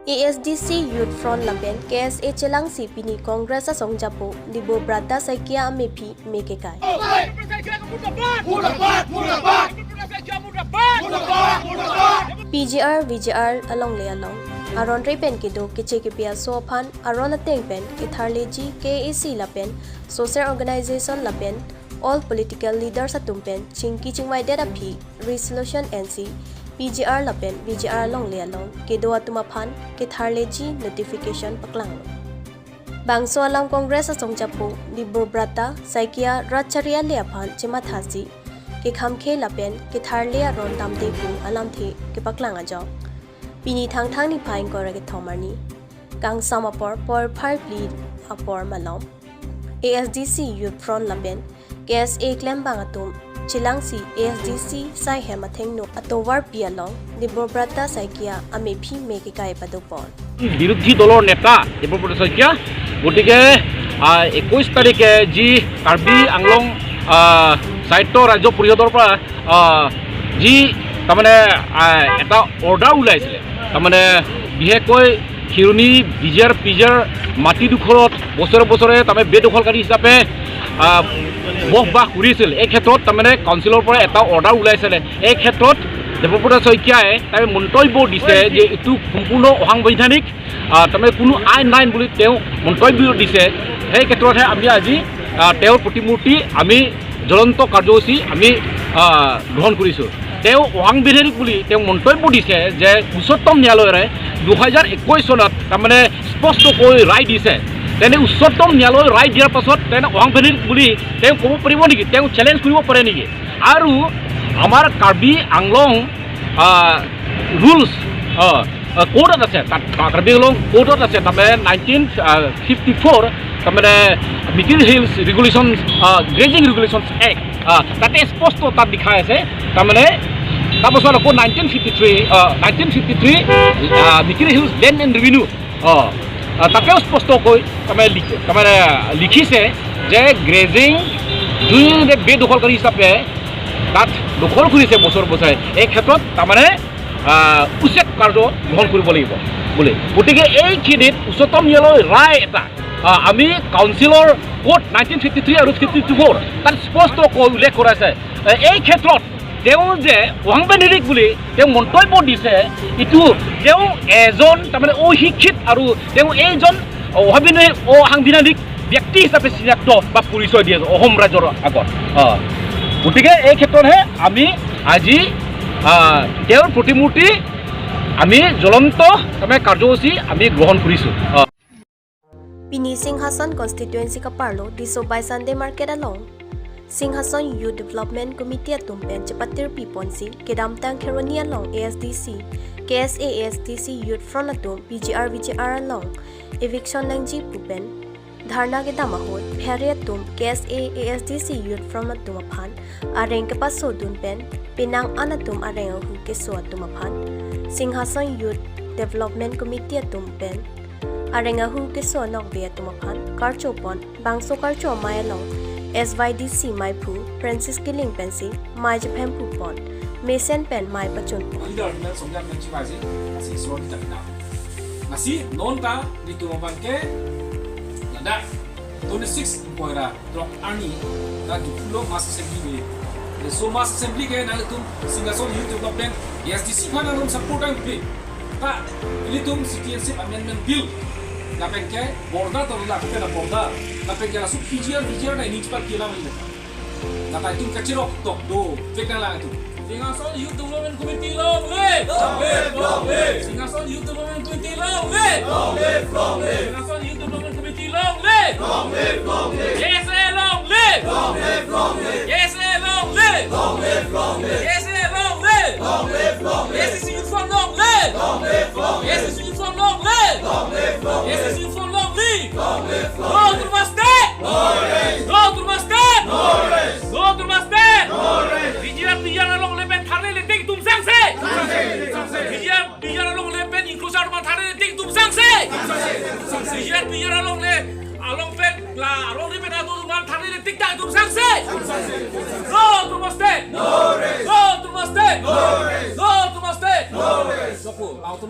ASDC Youth Front lapen KSA Chelang si pini Congress a songjapu Dibobrata Saikia amepi mekekai. PGR VGR along le along aron repen kido kiche kipia so phan aron ateng pen kitharleji KAC lapen social organization lapen all political leaders atumpen chingki chingmai data phi resolution NC PGR lapen VGR along le along kido atuma phan kitharleji notification paklang bangso alam Congress asongjapu Dibobrata Saikia Racharia le phan chimathasi ke khamkhe lapen ke tharle aron tamte pu alam the ke paklang ajo pini thang thang ni phain kora ke thomarni kang samapor por phar pli apor malom ASDC Youth Front lapen KSA klembang atum chilangsi ASDC sai hematheng no atowar pialong Dibobrata Saikia amepi meke kai padopon বিৰোধী দলৰ নেতা দেৱব্ৰত শইকীয়া। গতিকে 21 তাৰিখে যি কাৰ্বি আংলং সাহিত্য ৰাজ্য পৰিষদৰ পৰা যি তাৰমানে এটা অৰ্ডাৰ ওলাইছিলে, তাৰমানে বিশেষকৈ খিৰণি বিজেৰ পিজেৰ মাটিডোখৰত বছৰে বছৰে তাৰমানে বেদখলকাৰী হিচাপে বসবাস কৰিছিল। এই ক্ষেত্ৰত তাৰমানে কাউন্সিলৰ পৰা এটা অৰ্ডাৰ ওলাইছিলে। এই ক্ষেত্ৰত দেৱব্ৰত শইকীয়াই তাৰ মন্তব্য দিছে যে এইটো সম্পূৰ্ণ অসাংবিধানিক, তাৰমানে কোনো আইন নাই বুলি তেওঁ মন্তব্য দিছে। সেই ক্ষেত্ৰতহে আমি আজি তেওঁৰ প্ৰতিমূৰ্তি আমি জ্বলন্ত কাৰ্যসূচী আমি গ্ৰহণ কৰিছোঁ। তেওঁ অসাংবিধানিক বুলি তেওঁ মন্তব্য দিছে যে উচ্চতম ন্যায়ালয়ে 2021 চনত তাৰমানে স্পষ্টকৈ ৰায় দিছে। তেনে উচ্চতম ন্যায়ালয়ে ৰায় দিয়াৰ পাছত তেনে অসাংবিধানিক বুলি তেওঁ ক'ব পাৰিব নেকি? তেওঁ চেলেঞ্জ কৰিব পাৰে নেকি? আৰু আমাৰ কাৰ্বি আংলং ৰুলছ কোৰ্টত আছে, তাত কাৰ্বি আংলং কোৰ্টত আছে, তাৰমানে 1954 তাৰমানে Mikir Hills regulation grazing regulations act তাতে স্পষ্ট তাত লিখা আছে। তাৰমানে তাৰপাছত আকৌ 1953 Mikir Hills Land and Revenue তাতেও স্পষ্টকৈ তাৰমানে লিখিছে যে গ্ৰেজিং যোনে বেদখলকাৰী হিচাপে তাত দখল কৰিছে বছৰ বছৰে, এই ক্ষেত্ৰত তাৰমানে উচ্ছেদ কাৰ্য গ্ৰহণ কৰিব লাগিব বুলি। গতিকে এইখিনিত উচ্চতম ন্যায়ালয়ৰ ৰায় এটা আমি কাউন্সিলৰ কোৰ্ট 1953 আৰু 54 তাত স্পষ্টকৈ উল্লেখ কৰা আছে। এই ক্ষেত্ৰত তেওঁ যে অসাংবিধানিক বুলি তেওঁ মন্তব্য দিছে, ইটো তেওঁ এজন তাৰমানে অশিক্ষিত আৰু তেওঁ এইজন অসাংবিধানিক ব্যক্তি হিচাপে চিনাক্ত বা পৰিচয় দিয়ে অসম ৰাজ্যৰ আগত। গতিকে এই ক্ষেত্ৰতহে আমি আজি তেওঁৰ প্ৰতিমূৰ্তি আমি জ্বলন্ত তাৰমানে কাৰ্যসূচী আমি গ্ৰহণ কৰিছোঁ। Pini Singhason constituency ka parlo diso by Sunday market along Singhason Youth Development Committee atumpen chapatir piponsi kedamtang kheroni along ASDC KSA ASDC Youth Front atum PGR VGR along eviction langji pupen dharna ke damahot pheri atum KSA ASDC Youth Front atum aphan areng ke paso dunpen pinang anatum areng hu ke so atum aphan Singhason Youth Development Committee atum pen arenga hu ke so nok be atum aphan karchopon bangso karcho mai along SYDC mai phu Francis Killing pensi mai japhem phu pon mesen pen mai pachun pon leader na somjam na chibaji asi sor ta na nasi non ta ni tu ban ke lada 26 poira drop arni ta du phulo mass assembly be le so mass assembly ke na tum Singhason Youth Development SDC pha na rum support ang pe ta ilitum citizenship amendment bill la pen ke border to la ke na border la pen ke la su PGR VGR na ni chpat kila mani la ta tum kachiro tok do fek na la tu Singhason Youth Development Committee long live! Long live! Long live! Singhason Youth Development Committee long live! Long live! Long live! Singhason Youth Development Committee long live! Long live! Long live! Yes, long live! Long live! Long live! Yes, long live! Long live! Long live! Yes, long live! Long live! Long live! Yes, Youth Front long live! Long live! Long live! Yes, Youth Front long live! Long live! Long live! Yes, Youth Front long live! Long live! Long live! Go to my state! No race! Go to my state! No race! Go to my state! No race! VGR PGR along le pen tharle le ding tum sang se! VGR PGR along le pen inclusion ma tharle le ding tum sang se! VGR PGR along le along pen la along le pen atu man tharle le tik tak tum sang se! Go to my state! No race! Go to my state! No race! Go to my state! No race! Soko, auto